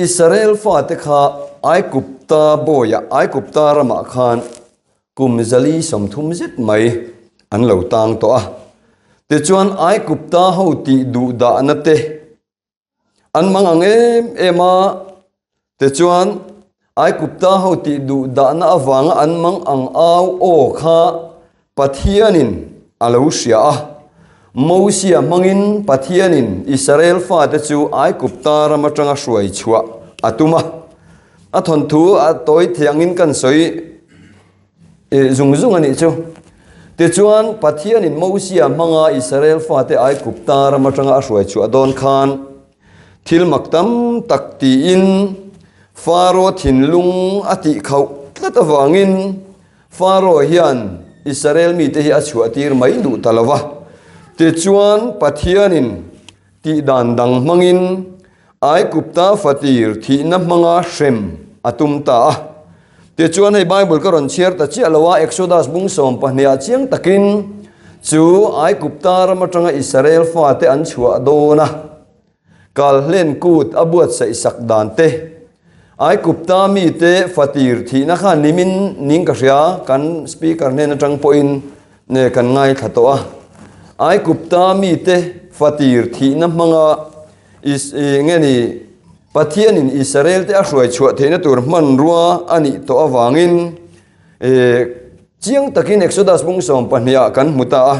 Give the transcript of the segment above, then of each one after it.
Israel fate kha Aigupta bawiah, Aigupta ramah khan kum 430 zet mai an lo tang tawh a. Tichuan Aigupta ho tih duh dahna te an mang ang em em a, tichuan Aigupta ho tih duh dahna avanga an mang ang au aw kha Pathianin a lo hria a. Mosia hmangin Pathianin Israel fate chu Aigupta ram atanga hruai chhuah a tum a. A thawnthu a tawi thiangin kan sawi zung zung a nih chu. Tichuan, Pathianin Mosia hmanga Israel fate Aigupta ram atanga a hruai chhuah dawn khan thil mak tam tak tiin Faro thinlung a tihkhauh tlat avangin Faro hian Israel mite hi a chhuahtir mai duh ta lo va. Tichuan, Pathianin tihdan dang hmangin Aigupta fatir thihna hmanga hrem a tum ta a. Tichuan, hei Bible ka rawn chhiar ta chiah lo a, Exodus bung 12 ah chiang takin chu Aigupta ram atanga Israel fate an chhuah dawn a. Kalhlen kut a buatsaih sak dan te, Aigupta mite fatir thihna kha nimin ning ka hria, kan speaker hnen atang pawhin ne kan ngaithla tawh a. Aigupta mite fatir thihna hmanga is nge ni Pathianin Israel te a hruai chhuah theihna tur hmanrua a nih tawh avangin chiang takin Exodus bung 12 ah kan hmu ta a.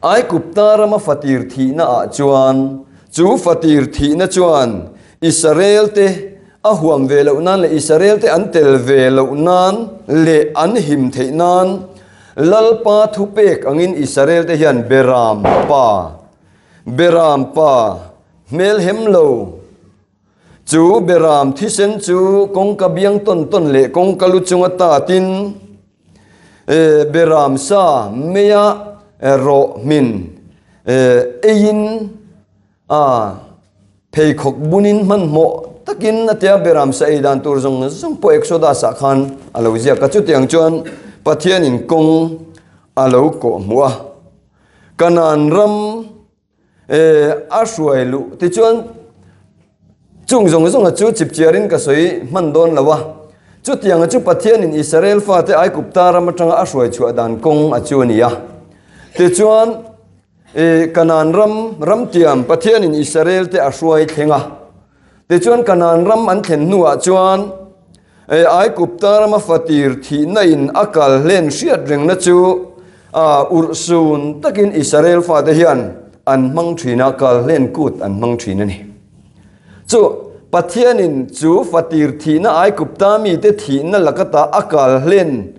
Aigupta rama fatir thihna ah chuan, chu fatir thihna chuan Israelte a huam ve loh nan leh Israelte an tel ve loh nan leh an him theih nan Lalpa thupek angin Israelte hian Beram pa, Beram pa hmel hem lo, chu Beram thisen chu kawngka biang tawn tawn leh kawngka lu chunga tatin, Beram sa meia rawh hmin eiin a pheikhawk bunin hmanhmawh takin a tia Beram sa ei dan tur zawng zawng pawh Exodus ah khan a lo ziak a. Chutiang chuan Pathianin kawng a lo kawh hmuh a. Kanaan ram a hruai luh tichuan chung zawng zawnga chu chipchiarin ka sawi hman dawn lo a. Chutianga chu Pathianin Israel fate Aigupta ram atanga a hruai chhuah dan kawng a chu a ni a. Tichuan Kanaan ram ramtiam Pathianin Israel te a hruai thleng a. Tichuan Kanaan ram an thlen hnuah chuan Aigupta rama fatir thihna in a kal hlen hriat rengna chu urhsun takin Israel fate hian an hmang thin a, kal hlen kut an hmang thin a ni. Chu Pathianin chu fatir thihna Aigupta mite thihna lakata a kal hlen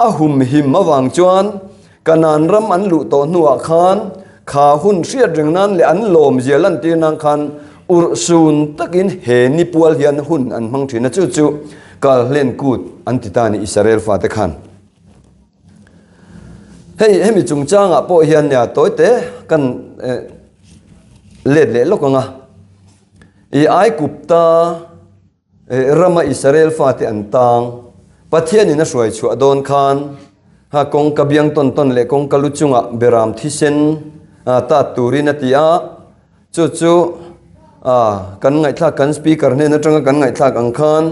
A humhim avang chuan Kanaan ram an luh tawh hnuah khan kha hun hriat reng nan leh an lawmzia lantir nan khan urhsun takin he ni pual hian hun an hmang thin a, chu chu Kalhlen Kut an ti ta a ni Israel fate khan. Hei hemi chungchangah pawh hian nia tawite kan let leh lawk ang a, i Aigupta Rama Israel fate an tang. Pathianin a hruai chhuah dawn khan ha kawngka biang tawn tawn leh kawngka lu chungah beram thisen tat turin a ti a. Chu chu kan ngaihthlak kan speaker hnen atanga kan ngaihthlak ang khan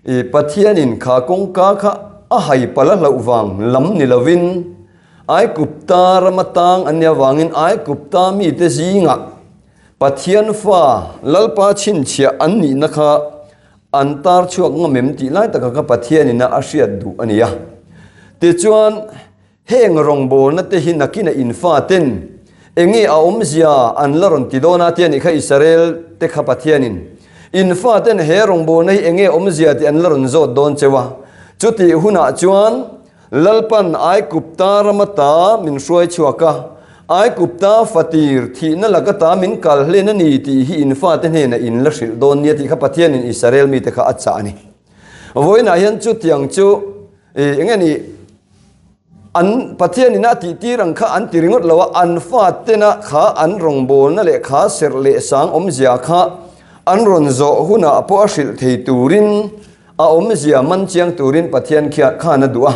i Pathianin kha kawngka kha a hai palh a hlauh vang lam ni lovin Aigupta rama tang an nih avangin Aigupta mite zingah Pathian fa Lalpa chhinchhiah an nihna kha an tar chhuak ngam em tih lai taka kha Pathianina a hriat duh a ni a. Tichuan, heng rawngbawlna te hi nakina in faten enge a awmzia an la rawn ti dawn a tia nih kha Israel te kha Pathianin in faten he rawngbawlna hi enge awmzia tih an la rawn zawt dawn cheu a. Chutih hunah chuan Lalpan Aigupta ram ata min hruai chhuak a, Aigupta fatir thihna lak ata min kal hlen a ni tih hi in fate hnenah in la hrilh dawn nia tih kha Pathianin Israel mite kha a chah a ni. Vawiinah hian chutiang chu eng nge ni an Pathianin a tihtir ang kha an ti ringawt lo a, an fatena kha an rawngbawlna leh kha serh leh sang awmzia kha an rawn zawh hunah pawh a hrilh thei turin A awmzia man chiang turin Pathian khiah khan a duh a.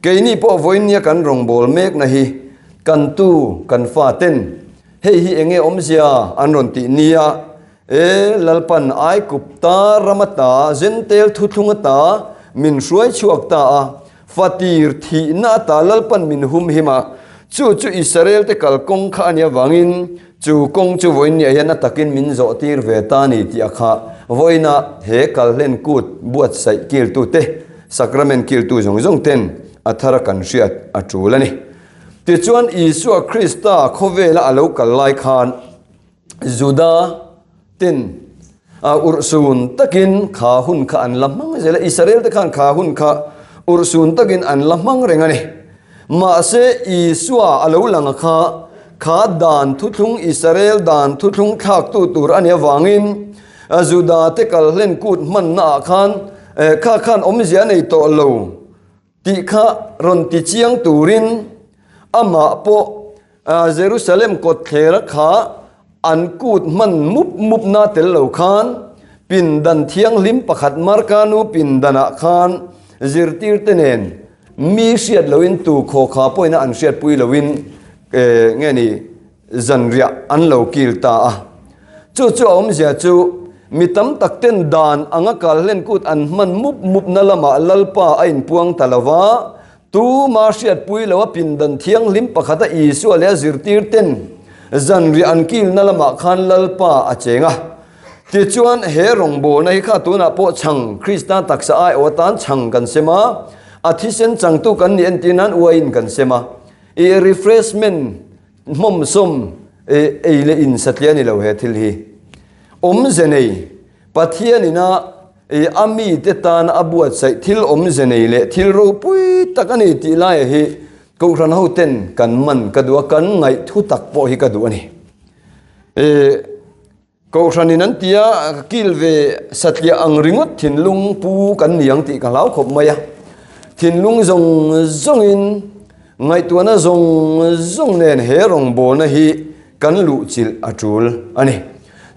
Keini pawh vawinia kan rawngbâwl mekna hi kan tu, kan fa ten hei hi enge awmzia an rawn tih nia. E, Lalpan Aigupta ram ata Zentel thuthlung ata min hruai chhuak ta a, fatir thihna ata Lalpan min humhim a, chu chu Israel te kalkawng kha a nih avangin chu kawng chu vawiin niah hian a takin min zawh tir ve ta a ni tih a kha vawiinah he kalhlen kut buatsaih kiltute, Sacrament kiltu zawng zawng ten a thara kan hriat a tul a ni. Tichuan Isua Krista khawvela a lo kal lai khan Juda ten a urhsun takin kha hun kha an la hmang zel a, Israel te khan kha hun kha urhsun takin an la hmang reng a ni. Mahse Isua a lo lang a kha, kha dan thuthlung Israel dan thuthlung thlaktu tur a nih avangin Juda te kalhlen kut hmanna ah khan kha khan awmzia a nei tawh lo. Tih kha rawn ti chiang turin amah pawh Jerusalem kawtthlera kha an kut hman mup mup na tel lo khan pindan thianghlim pakhat Marka nu pindanah khan zirtirte nen mi hriat loin tu khawkha pawhin an hriatpui loin nge ni zanriah an lo kil ta a. Chu chu a awmzia chu mi tam tak ten dan anga kal hlen kut an hman mup mup na lamah Lalpa a inpuang ta lo va, tuma hriatpui lo a pindan thianghlim pakhata Isua leh a zirtir ten zanriah an kilna lamah khan Lalpa a cheng a. Tichuan he rawngbawlna hi kha tunah pawh chhang Krista taksa aiawh atan chhang kan sem a, a thisen changtu kan nih entir nan uaiin kan sem a. I refreshment Hmawmsawm ei leh in satliah a ni lo he thil hi. Awmze nei, Pathian ina a mite tana a buatsaih thil awmze nei leh thil ropui tak a ni tih laia hi Kohhran hoten kan man ka duh a, kan ngaih thu tak pawh hi ka duh a ni. Kohhranin an ti a, ka kil ve satliah ang ringawt thinlung pu kan ni ang tih ka hlau khawp mai a. Thinlung zawng zawngin, ngaihtuahna zawng zawng nen he rawngbawlna hi kan luhchilh a tul a ni.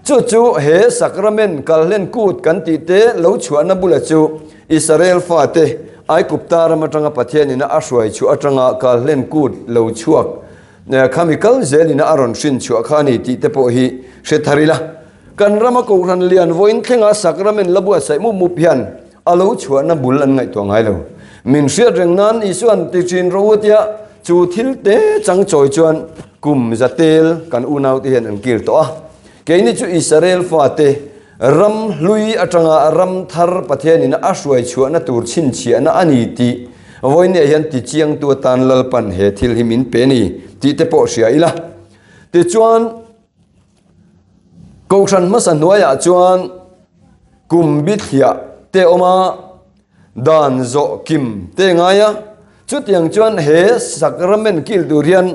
Chu chu he Sacrament kalhlen kut kan tih te lo chhuahna bula chu Israel fate Aigupta ram atanga Pathianin a hruai chhuah atanga kalhlen kut lo chhuak Khami kal zelin a rawn hrin chhuah kha a ni tih te pawh hi hre thar ila. Kan rama Kohhran lian vawiin thlenga Sacrament la buatsaih mup mup hian a lo chhuahna bul an ngaihtuah ngai lo. Min hriat reng nan Isua'n ti thin rawh u tia chu thil te chang chawi chuan kum za tel kan unaute hian an kil tawh a. Keini chu Israel fate ram hlui atanga ram thar Pathianin a hruai chhuahna tur chhinchhiahna a ni tih vawiinah hian tichiangtu atan Lalpan he thil hi min pe a ni tih te pawh hria ila. Tichuan, Kohhran hmasa hnuaiah chuan kum bithliah te awm a, dan zawh kim te ngai a, chutiang chuan he sacrament kil tur hian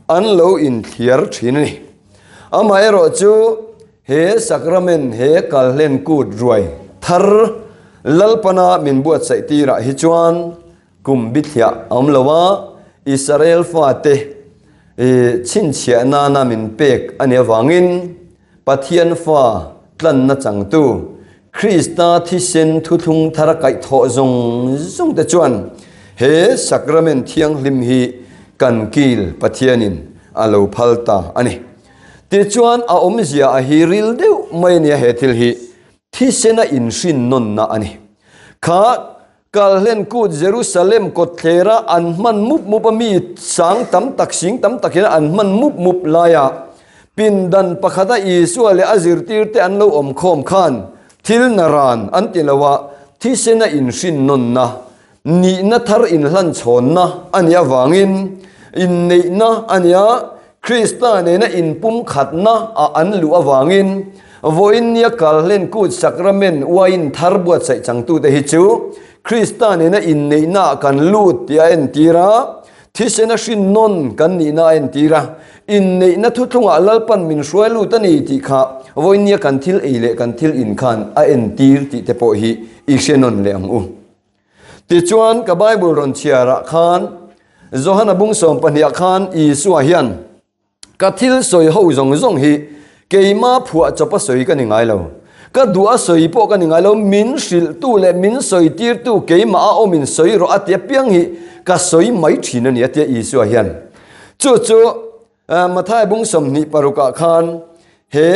an lo inthliar thin a ni. Amaherawhchu, He Sacrament he kalhlen kut ruai thar Lalpana min buatsaih tirah hi chuan kum bithliah a awm lo a, Israel fate chhinchhiah nana min pek a nih avangin Pathian fa tlanna changtu Krista thisen thuthlung thar a kaihthawh zawng zawng te chuan he Sacrament thianghlim hi kan kil Pathianin a lo phal ta a ni. Tichuan a awmzia a hi ril deuh mai a nia he thil hi thisena inhrin nawnna a ni. Kha kalhlen kut Jerusalem kawtthlera an hman mup mup a mi sang tam tak sing tam takin an hman mup mup laia pindan pakhata Isua leh a zirtirte an lo awm khawm khan thil naran an ti lo a thisena inhrin nawnna Nihna thar inhlanchhawnna a nih avangin inneihna a nia, Krista nena inpumkhatna a an luh avangin vawiin nia kalhlen kut sakramen uaiin thar buatsaih changtute hi chu Krista nena inneihnaah kan lut tih a entir a, thisena hrinnawn kan nihna a entir a, inneihna thuthlungah Lalpan min hruai lut a ni tih kha vawiin nia kan thil ei leh kan thil in khan a entir tih te pawh hi i hre nawn leh ang u. Tichuan, ka Bible rawn chhiarah khan, Johana bung sawmpahniah khan Isua hian, Ka thil sawi ho zawng zawng hi keima phuah chawpa sawi ka ni ngai lo. Ka duh a sawi pawh ka ni ngai lo, min hrilhtu leh min sawitirtu keimah a awmin sawi rawh a ti apiang hi ka sawi mai thin a ni a tia Isua hian. Chu chu Mathai bung 26 ah khan he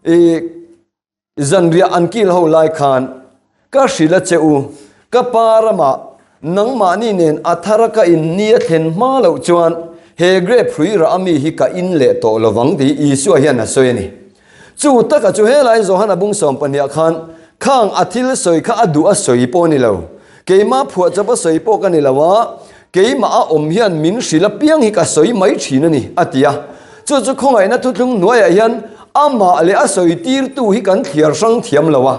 i. Zanriah an kil ho lai khan ka hrilh a che u, ka pa ramah nangmahni nen a thara ka in ni a thlen hma loh chuan he grape hrui rah ami hi ka in leh tawh lovang tih Isua hian a sawi a ni. Chu taka chu helai Johana bung sawmpahniah khan khang a thil sawi kha a duh a sawi pawh a ni lo. Keimah phuahchawp a sawi pawh ka ni lo a, keimah a awm hian min hrilh apiang hi ka sawi mai thin a ni, a ti a. Chu chu khawngaihna thuthlung hnuaiah hian amah leh a sawi tirtu hi kan thliar hrang thiam lo a.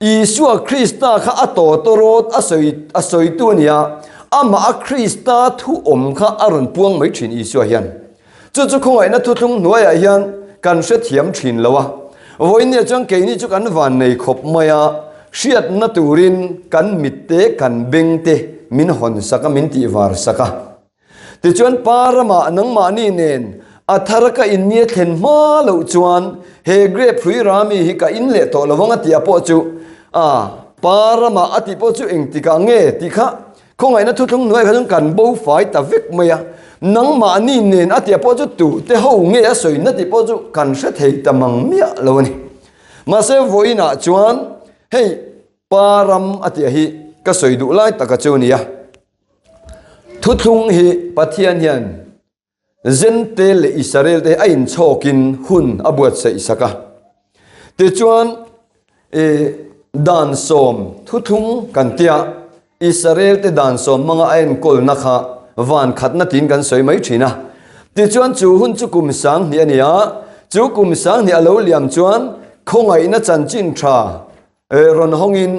Isua Krista kha a tawtawrawt a sawi a sawitu a ni a, amah a Krista thu awm kha a rawn puang mai thin Isua hian. Chu chu khawngaihna thuthlung hnuaiah hian kan hrethiam thin lo a, vawinia chuan keini chu kan van nei khawp mai a, hriatna turin kan mitte kan bengte min hawn sak a, min tihvar sak a. Tichuan pa ramah nangmahni nen a thar ka innia thlen hma loh chuan he grape hrui rami hi ka in leh tawh lovang a tih a pawh chu a pa ramah a tih pawh chu engtikah nge tih kha Khawngaihna thuthlung hnuaiah kha chuan kan bo fai ta vek mai a, nangmahni nen a tia pawh chu tute ho nge a sawina tih pawh chu kan hre thei ta mang miah lo a ni. Mahse vawiinah chuan hei pa ram a tia hi ka sawi duh lai taka chu a ni a. Thuthlung hi Pathian hian Zente leh Israel te hi a inchhawkin hun a buatsaih sak a. Tichuan, dan sawm thuthlung kan tia Israel te dan sawm hmanga a enkawlna kha van khatna tiin kan sawi mai thin a. Tichuan, chu hun chu kum sanghnih a ni a, chu kum sanghnih a lo liam chuan khawngaihna chanchin tha Rawn hawngin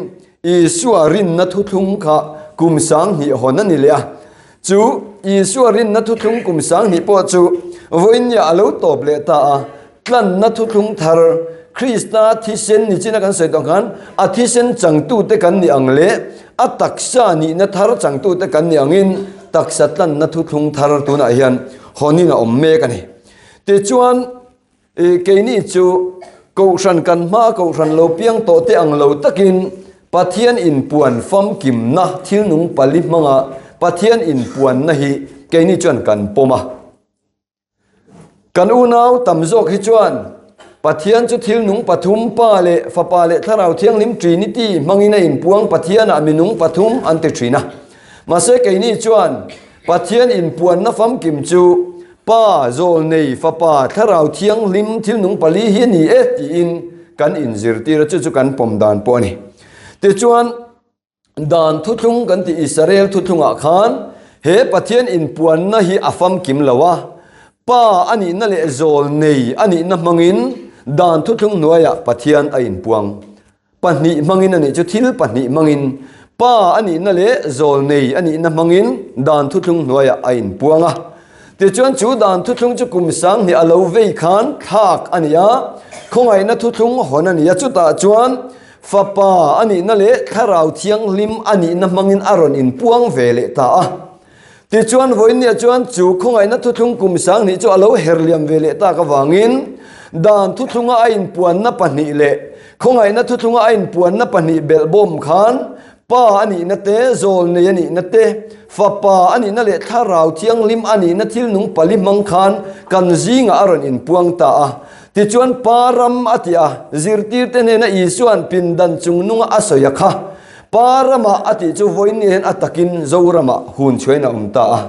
Isua rinna thuthlung kha kum sanghnih hawn a ni leh a. Chu Isua rinna thuthlung kum sanghnih pawh chu vawinia a lo tawp leh ta a. Tlanna thuthlung thar Krista thisen ni china kan sawi tawh khan a thisen changtute kan ni ang leh a taksa nihna thar changtute kan ni angin taksa tlanna thuthlung thar tunah hian hawnin a awm mek a ni. Tichuan I keini chu Kohhran kan hma Kohhran lo piang tawh te ang lo takin Pathian inpuan famkimna thil nung pali hmanga Pathian inpuanna hi keini chuan kan pawm a. Kan unau tam zawk hi chuan Pathian chu thil nung pathum Pa leh Fapa leh Thlarau Thianghlim Trinity hmangin a inpuang Pathianah minung pathum an ti thin a. Mahse keini chuan Pathian inpuanna famkim chu Pa, Zawlnei, Fapa, Thlarau Thianghlim thil nung pali hi a ni e tiin kan inzirtir a, chu chu kan pawm dan pawh a ni. Tichuan, dan thuthlung kan tih Israel thuthlungah khan he Pathian inpuanna hi a famkim lo a, Pa a nihna leh Zawlnei a nihna hmangin dan thuthlung hnuaiah Pathian a inpuang. Pahnih hmangin a nih chu thil pahnih hmangin Pa a nihna leh Zawlnei a nihna hmangin dan thuthlung hnuaiah a inpuang a. Tichuan chu dan thuthlung chu kum sanghnih a lo vei khan thlak a ni a, khawngaihna thuthlung hawn a ni a, chutah chuan Fapa a nihna leh Thlarau Thianghlim a nihna hmangin a rawn inpuang ve leh ta a. Tichuan vawiinniah chuan chu khawngaihna thuthlung kum sanghnih chu a lo herliam ve leh tak avangin dan thuthlunga a inpuanna pahnih leh khawngaihna thuthlunga a inpuanna pahnih belhbawm khan Pa a nihna te, Zawlnei a nihna te, Fapa a nihna leh Thlarau Thianghlim a nihna thil nung pali hmang khan kan zingah a rawn inpuang ta a. Tichuan Pa ram a ti a, zirtirte hnena Isua'n pindan chungnunga a sawi a kha. Pa ramah a tih chu vawiin hian a takin Zoramah hun chhuain a awm ta a.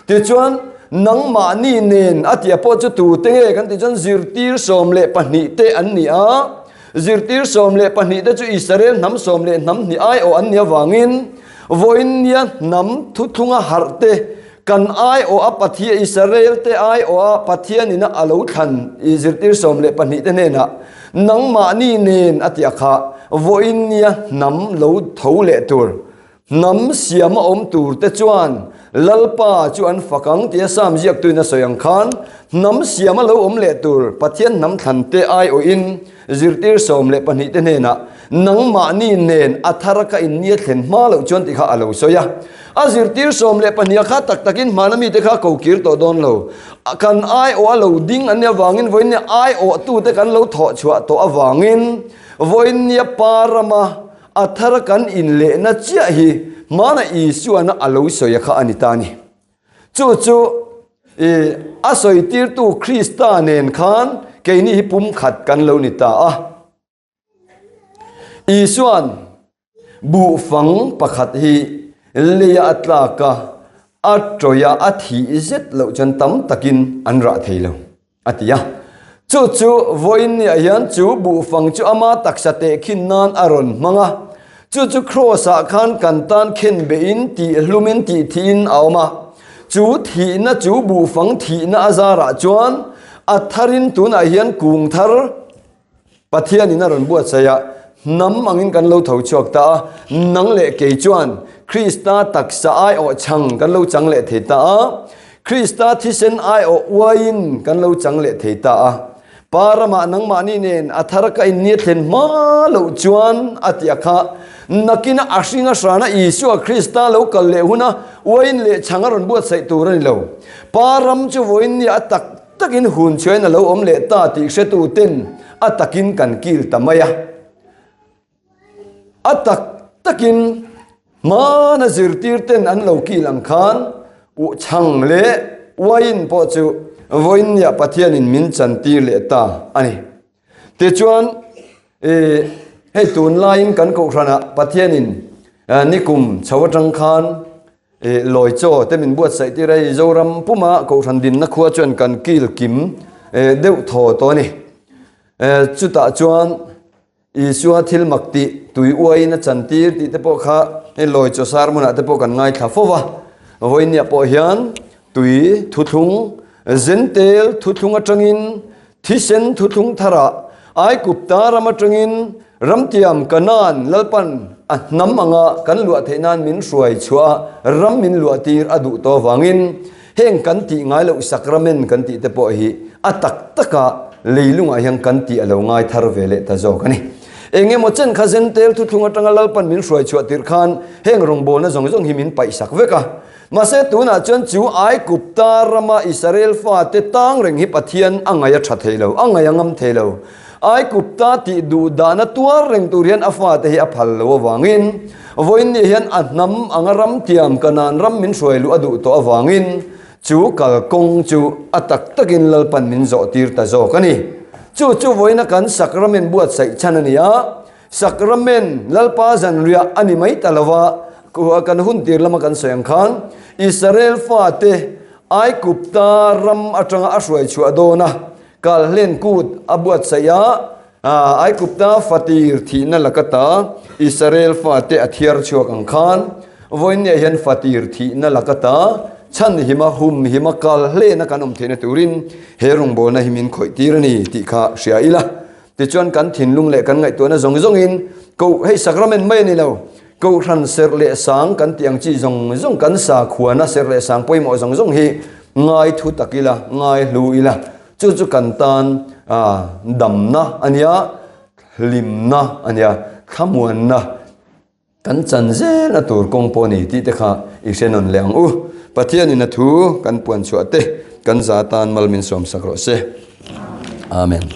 Tichuan, nangmahni nen a tih pawh chu tute nge kan tih chuan zirtir 12 te an ni a. Zirtir 12 te chu Israel hnam sawm leh hnam hnih aiawh an nih avangin vawiin nia hnam thuthlunga harh te kan aiawh a Pathian Israel te aiawh a Pathianina a lo thlan i zirtir 12 te hnenah Nangmahni nen a tih a kha, vawiin nia hnam lo tho leh tur, hnam siama awm tur te chuan Lalpa chu an fak ang tia Sam ziaktuin a sawi ang khan, hnam siama lo awm leh tur Pathian hnam thlan te aiawhin zirtir 12 te hnenah nangmahni nen a thar ka innia thlen hma loh chuan tih kha a lo sawi a. A zirtir 12 kha tak takin hmana mite kha ko kir tawh dawn lo. Kan aiawh a lo ding an nih avangin vawiinnia aiawhtute kan lo thawh chhuah tawh avangin vawiinnia pa rama a thar kan inlehna chiah hi hmana Isuana a lo sawi a kha a ni ta a ni. Chu chu a sawitirtu Krista nen khan keini hi pumkhat kan lo ni ta a. Isuan buhfang pakhat hi leia a tlak a, a tawih a, a thih zet loh chuan tam takin an rah thei lo, a ti a. Chu chu vawiin niah hian chu buhfang chu ama taksa tehkhin nan a rawn hmang a. Chu chu Kraws-ah khan kan tan khen behin tihhlumin tihthihin a awm a. Chu thihna chu buhfang thihna a zarah chuan a tharin tunah hian kung thar, Pathianin a rawn buatsaih a, hnam angin kan lo tho chhuak ta a, nang leh kei chuan Krista taksa aiawh chhang kan lo chang leh thei ta a, Krista thisen aiawh uaiin kan lo chang leh thei ta a. Pa ramah nangmahni nen a thar ka innia thlen hma loh chuan a ti a kha, nakina a hring a hrana Isua Krista lo kal leh huna uaiin leh chhang a rawn buatsaih tur a ni lo. Pa ram chu vawiinnia a tak takin hun chhuain a lo awm leh ta tih hretu ten a takin kan kil ta mai a. A tak takin hmana zirtir ten an lo kil ang khan chhang leh uaiin pawh chu vawiinniah Pathianin min chantir leh ta a ni. Tichuan hei tunlaiin kan kohhranah Pathianin nikum chho atang khan Ih lawi chaw te min buatsaih tir a, hei Zoram puma Kohhran dinna khua chuan kan kil kim deuh thaw tawh a ni. Chutah chuan Isua thil mak tih tui uaiin a chan tir tih te pawh kha hei lawi chaw sar hmunah te pawh kan ngaithla fo va. Vawinia pawh hian tui thuthlung zentel thuthlung atangin Thisen thuthlung tharah Aigupta ram atangin ramtiam Kanaan Lalpan a hnam anga kan luah theih nan min hruai chhuah a, ram min luah tir a duh tawh avangin heng kan tih ngai loh sakramen kan tih te pawh hi a tak taka leilungah hian kan tih a lo ngai thar ve leh ta zawk a ni. Eng emaw chen kha Zentel thuthlung atanga Lalpan min hruai chhuah tirh khan heng rawngbawlna zawng zawng hi min paihsak vek a. Mahse tunah chuan chu Aigupta rama Israel fate tang reng hi Pathian a ngaih a tha thei lo, a ngaih a ngam thei lo. Aigupta tih duh dahna tuar reng tur hian a fate hi a phal lo avangin, vawiin ni hian a hnam anga ram tiam Kanaan ram min hruai luh a duh tawh avangin chu kalkawng chu a tak takin Lalpan min zawh tir ta zawk a ni. Chu chu vawiina kan sakramen buatsaih chhan a ni a. Sakramen Lalpa zanriah a ni mai ta lo va, kan hun tir lama kan sawi ang khan Israel fate Aigupta ram atanga a hruai chhuah dawn a, Kalhlen kut a buatsaih a, Aigupta fatir thihna laka ta Israel fate a thiar chhuak ang khan vawiinniah hian fatir thihna laka ta chhan hima hum hima kalhlena kan awm theihna turin he rawngbawlna hi min khawih tir a ni tih kha hria ila. Tichuan kan thinlung leh kan ngaihtuahna zawng zawngin koh hei sakramen mai a ni lo, kohhran serh leh sang kan tih ang chi zawng zawng kan sakhuana serh leh sang pawimawh zawng zawng hi ngai thu tak ila, ngai hlu ila, chu chu kan tan damna a nia, hlimna a nia, thlamuanna. Kan chan zel a tur kawng pawh a ni tih te kha i hre nawn leh ang u. Pathianin a thu kan puan chhuah te kan za tan mal min sawmsak rawh se. Amen.